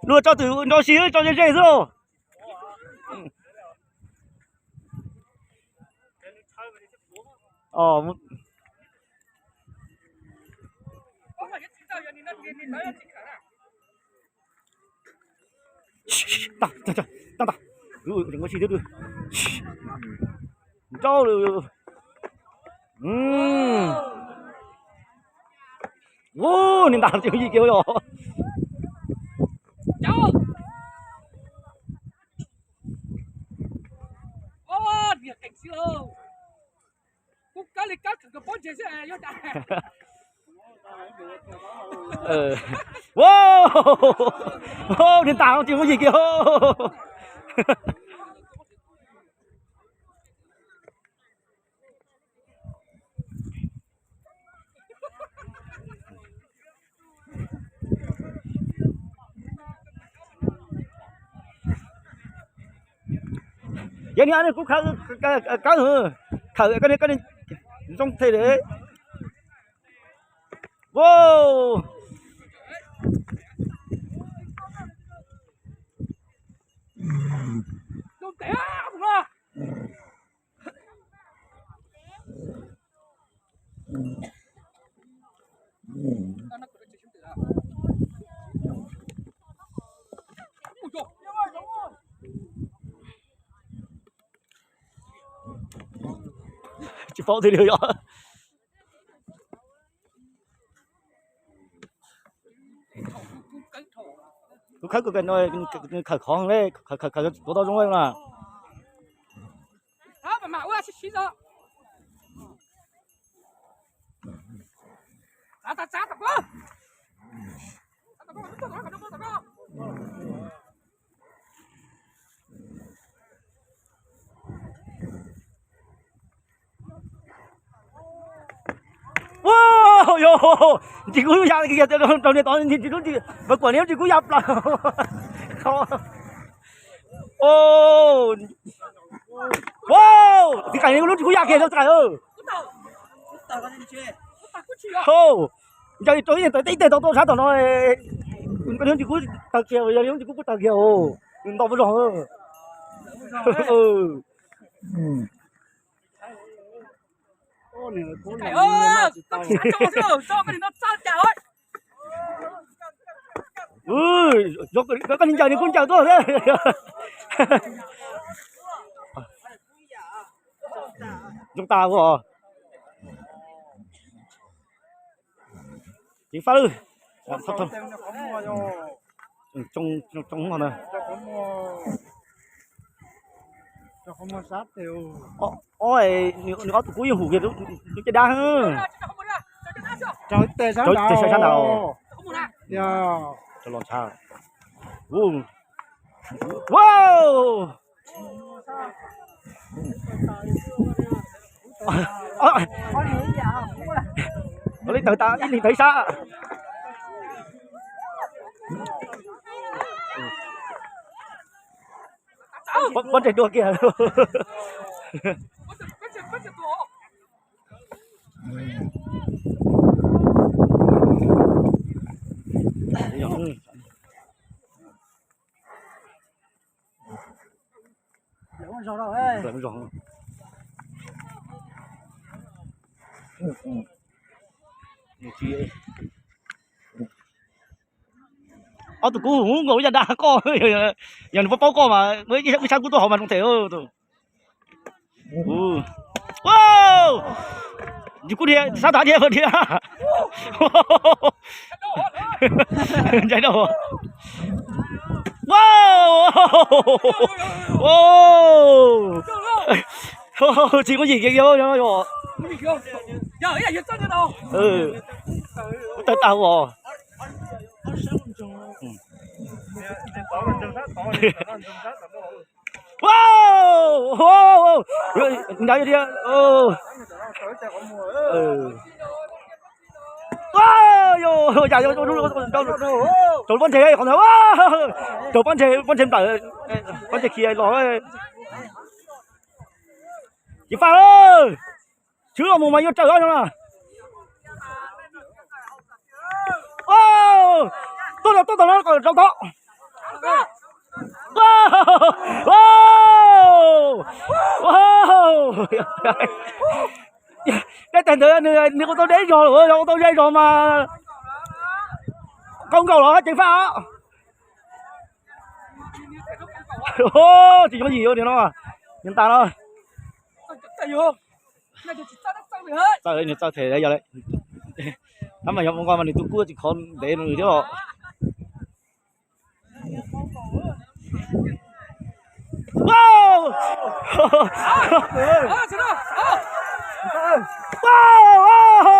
Luag tso twm nrau si tso ze ze xwb lauj. Nrau lawm. Ub, niag ntas tsis muaj yim kiag os. Niag ntas tsis muaj yim kiag. Yog niag kuv khawm, khawm, koj niag, koj niag zoo them li. Wow. Tsis paub tiag li yog. Kuv khawb, kuv khawb khov le, khawb khawb tuav tau zoo na. Yog, ntsis kub ya rau niag tod, ntsis kub, mas kuam niag ntsis kub ya plaws. Txiv qais, lub ntsis kub ya kiag txiv qais. Ncaws rau ib teg tau sab tom no, koj niag ntsis kub tawg kiag, yog niag ntsis kub kuj tawg kiag os, nws nto pab zog. Koj niag ncaws niag kub ncaws tuaj. Zoo tas ua. Ceev faj lawm. Tsoo no. Ob, nws ob tug kub yeej hum kiag lub caj dab. Rau tes sab nrad. Rau los ntshav. Wow. Ua li tawg tas ib leeg tawg ib sab. Pob ntseg dua kiag. Ob tug kub hum nkaus ib yam dab koj, yog nws paub paub koj mas wb sab kub tuaj hauv mas zoo them. Ntsis kub dhia, sab tav dhia dhia. Ntsais dau. Tsis muaj yim kiag. Tawg tas os. Nrad dhia. Raug pob ntseg qhov ntawd, raug pob ntseg, pob ntseg nplawm, pob ntseg khiav los. Ceev faj, swb los mus mas yuav raws no na. Tuaj los tuaj tom no kom raug tod. Wow! Wow! Wow! Tej tag ntawd nws, nws kuj tau deb zog lawm, yog kuj tau deb zog mas qau nkaus los ceev faj os. Tsis yooj yim li no, nws tas no. Txawj, nws txawj them yog lawm. Tab mas yog ua nko mas nws tus kub tsis khov ntev nws thiab los. Wow! Wow! Wow!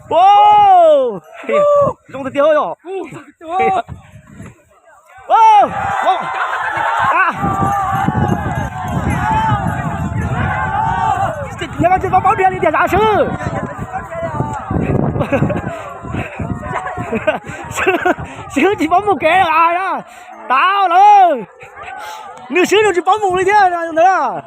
Wow! Zoo tiag tiag yog. Wow! Nyob koj tsis paub paub dhia li tias zav swb. Swb tsis paub mus kev a na. Tau lawm. Nws swb nws tsis paub mus li thiab ntawd.